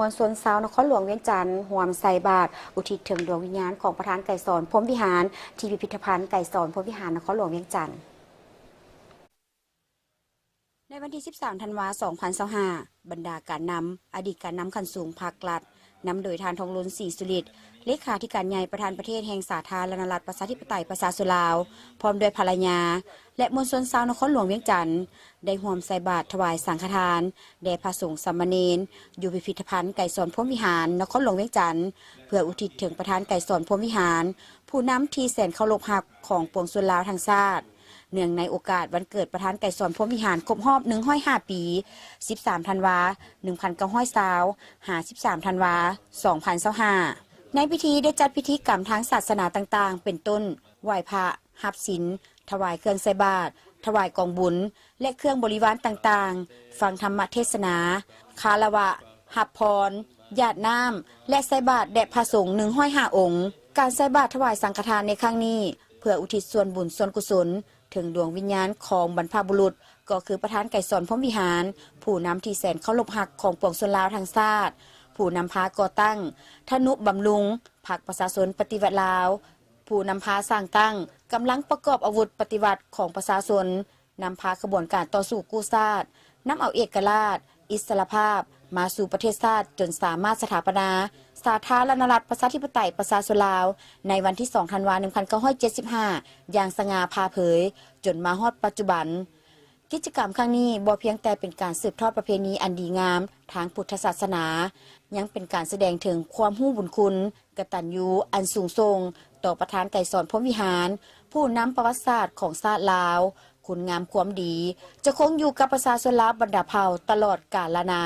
ມວນຊົນຊາວນະຄອນຫຼວງວຽງຈັນ ຮ່ວມໃສ່ບາດ ອຸທິດເຖິງດວງວິນຍານຂອງປະທານໄກສອນ ພົມວິຫານ ທີ່ພິພິທະພັນໄກສອນ ພົມວິຫານ ນະຄອນຫຼວງວຽງຈັນ. ໃນວັນທີສິບສາມ ທັນວາ ສອງພັນຊາວຫ້າ ບັນດາການນຳ, ອະດີດການນຳຂັ້ນສູງພັກລັດ ນຳໂດຍທ່ານ ທອງລຸນ ສີສຸລິດ ເລຂາທິການໃຫຍ່ ປະທານປະເທດແຫ່ງສາທາລະນະລັດ ປະຊາທິປະໄຕ ປະຊາຊົນລາວ ພ້ອມດ້ວຍພັນລະຍາ ແລະ ມວນຊົນຊາວນະຄອນຫຼວງວຽງຈັນ ໄດ້ຮ່ວມໃສ່ບາດຖວາຍສັງຄະທານ ແດ່ພະສົງສາມະເນນ ຢູ່ພິພິທະພັນໄກສອນ ພົມວິຫານ ນະຄອນຫຼວງວຽງຈັນ ເພື່ອອຸທິດເຖິງປະທານໄກສອນ ພົມວິຫານ ຜູ້ນຳທີ່ແສນເຄົາລົບຮັກຂອງປວງຊົນລາວທັງຊາດ. ເນື່ອງໃນໂອກາດວັນເກີດປະທານໄກສອນ ພົມວິຫານ ຄົບຮອບ ໜຶ່ງຮ້ອຍຫ້າ ປີ, ສິບສາມ ທັນວາ ໜຶ່ງພັນເກົ້າຮ້ອຍຊາວ ຫາ ສິບສາມ ທັນວາ ສອງພັນຊາວຫ້າ ໃນພິທີໄດ້ຈັດພິທີກຳທາງສາສະໜາຕ່າງໆ ເປັນຕົ້ນ ໄຫວ້ພະ, ຮັບສິນ, ຖວາຍເຄື່ອງໃສ່ບາດ, ຖວາຍກອງບຸນ ແລະ ເຄື່ອງບໍລິວານຕ່າງໆ, ຟັງທຳມະເທດສະໜາ, ຄາລະວະ, ຮັບພອນ, ຢາດນ້ຳ ແລະ ໃສ່ບາດແດ່ພະສົງ ໜຶ່ງຮ້ອຍຫ້າ ອົງ. ການໃສ່ບາດຖວາຍສັງຄະທານໃນຄັ້ງນີ້ ເພື່ອອຸທິດສ່ວນບຸນສ່ວນກຸສົນ ເຖິງດວງວິນຍານຂອງບັນພະບຸລຸດ ກໍຄືປະທານໄກສອນ ພົມວິຫານ ຜູ້ນຳທີ່ແສນເຄົາລົບຮັກຂອງປວງຊົນລາວທັງຊາດ, ຜູ້ນຳພາກໍ່ຕັ້ງ, ທະນຸບຳລຸງ ພັກປະຊາຊົນປະຕິວັດລາວ, ຜູ້ນຳພາສ້າງຕັ້ງກຳລັງປະກອບອາວຸດປະຕິວັດຂອງປະຊາຊົນ, ນຳພາຂະບວນການຕໍ່ສູ້ກູ້ຊາດ, ນຳເອົາເອກະລາດ, ອິດສະຫຼະພາບ ມາສູ່ປະເທດຊາດ ຈົນສາມາດສະຖາປະນາສາທາລະນະລັດ ປະຊາທິປະໄຕ ປະຊາຊົນລາວ ໃນວັນທີສອງ ທັນວາ ໜຶ່ງພັນເກົ້າຮ້ອຍເຈັດສິບຫ້າ ຢ່າງສະຫງ່າຜ່າເຜີຍ ຈົນມາຮອດປັດຈຸບັນ. ກິດຈະກຳຄັ້ງນີ້ບໍ່ພຽງແຕ່ເປັນການສືບທອດປະເພນີອັນດີງາມທາງພຸດທະສາສະໜາ, ຍັງເປັນການສະແດງເຖິງຄວາມຮູ້ບຸນຄຸນ, ກະຕັນຍູອັນສູງສົ່ງຕໍ່ປະທານໄກສອນ ພົມວິຫານ, ຜູ້ນຳປະຫວັດສາດຂອງຊາດລາວ, ຄຸນງາມຄວາມດີຈະຄົງຢູ່ກັບປະຊາຊົນລາວບັນດາເຜົ່າຕະຫຼອດການລະນາ.